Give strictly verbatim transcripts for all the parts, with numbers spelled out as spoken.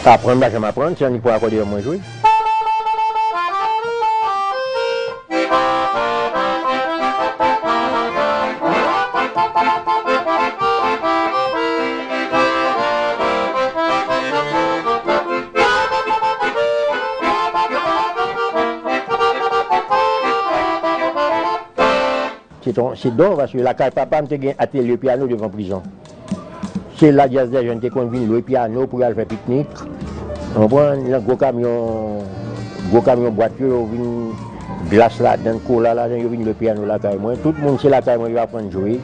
Aprann, m pa janm aprann, se annik pran akòdeyon mwen jwe. Se ton, se don, paske lakay papa m te gen atelye pyano devan prizon. Se la Dyaz dè Jèn te konn vin lwe pyano pou y al fè piknik. Ou konprann? Nan gwo kamyon, gwo kamyon bwat yo, yo vin glas ladan, kola ladan, yo vin lwe pyano lakay mwen. Tout moun se lakay mwen yo aprann jwe.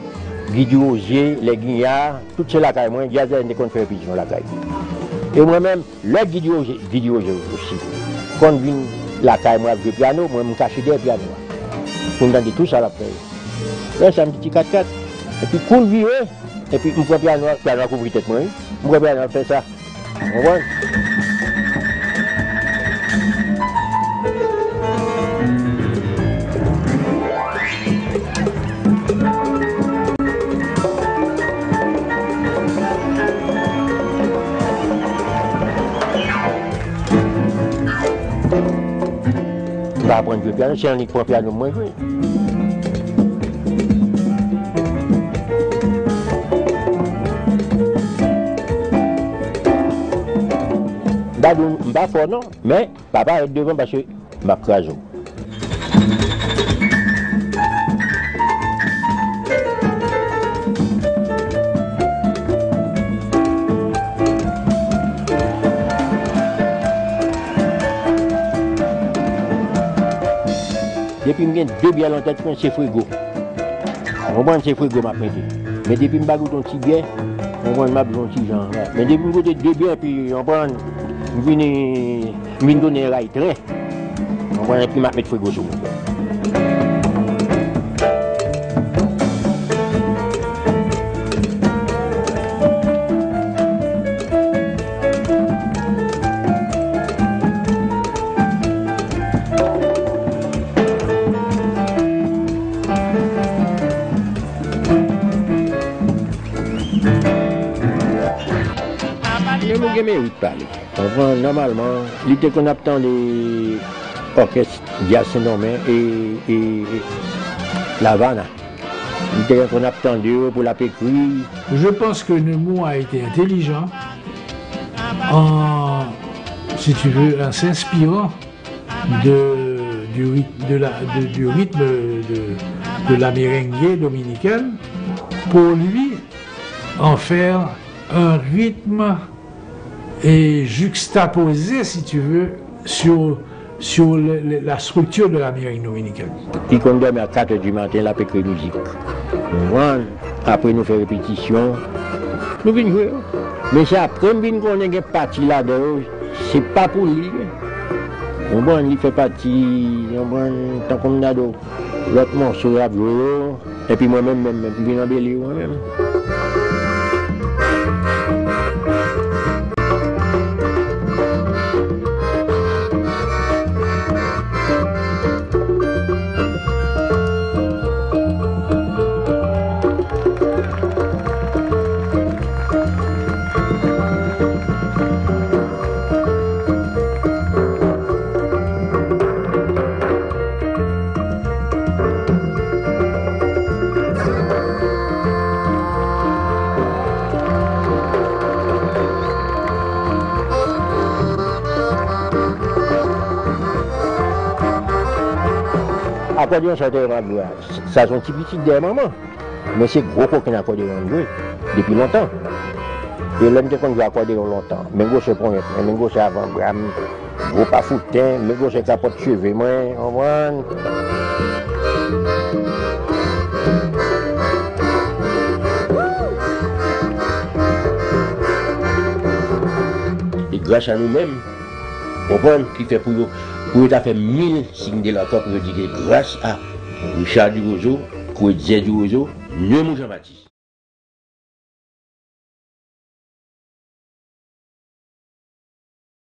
Guy Durosier, Les Guignards, tout se lakay mwen. Dyaz dè Jèn te konn fè repetisyon lakay. E mwen menm, lè Guy Durosier, Guy Durosier osi konn vin lakay mwen ap jwe pyano, mwen m kache dèyè pyano a. Pou m tande tou sa l ap fè yo. Lè sa m di ti kat kat, epi kou l vire, epi m pran pyano a, pyano a kouvri tèt mwen, wi. M pran pyano a fè sa. Ou konprann? M pa aprann jwe pyano, se annik pran pyano mwen jwe. M pa di w m pa fò non, men pa parèt devan paske m ap kraze w. Depi m gen de byè nan tèt mwen, se Frego. Ou konprann, se Frego m ap mete. Men depi m pa goute yon ti byè, ou konprann, m ap jwe yon ti jan. Men depi m goute de byè, epi, ou konprann, m vini, m vin tounen ray tren. Ou konprann, epi m ap met Frego sou mwen. Men nou gen merit pa nou. Konprann, nòmalman, li te konn ap tande òkès Dyaz Sendomeng e, e, e Lavana. Li te konn ap tande yo pou l ap ekri. Je pense que Nemours a été intelligent en, si tu veux, en s'inspirant de, du ryth-, de la, de, du rythme de, de la merengue dominicaine pour lui en faire un rythme et juxtaposé, si tu veux, sur, sur le, le, la structure de la merengue dominicaine. Li konn dòmi a kat è di maten, l ap ekri mizik. Ou konprann? Apre nou fè repetisyon, nou vin jwe yo. Men se apre m vin konnen gen pati ladan yo, se pa pou li. Ou konprann? Li fè pati, ou konprann, tankou m ta di w, lòt mòso y ap jwe yo, epi mwen menm, menm, menm, m vin anbeli yo mwen menm. Akòdeyon sa w te wè m ap jwe a, sa se yon ti pitit dèyè manman. Men se gwo kokenn akòdeyon m jwe depi lontan. E lè m te konn jwe akòdeyon lontan, men gwosè ponyèt mwen, men gwosè avanbra m, gwo pafouten, men gwosè kapòt cheve mwen, konprann? E gras a nou menm, konprann, ki fè pou yo, pou yo ta fè mil siy de lakwa pou yo di ke gras a Richard Duroseau, Kretyen Duroseau, Nemours Jean Baptiste.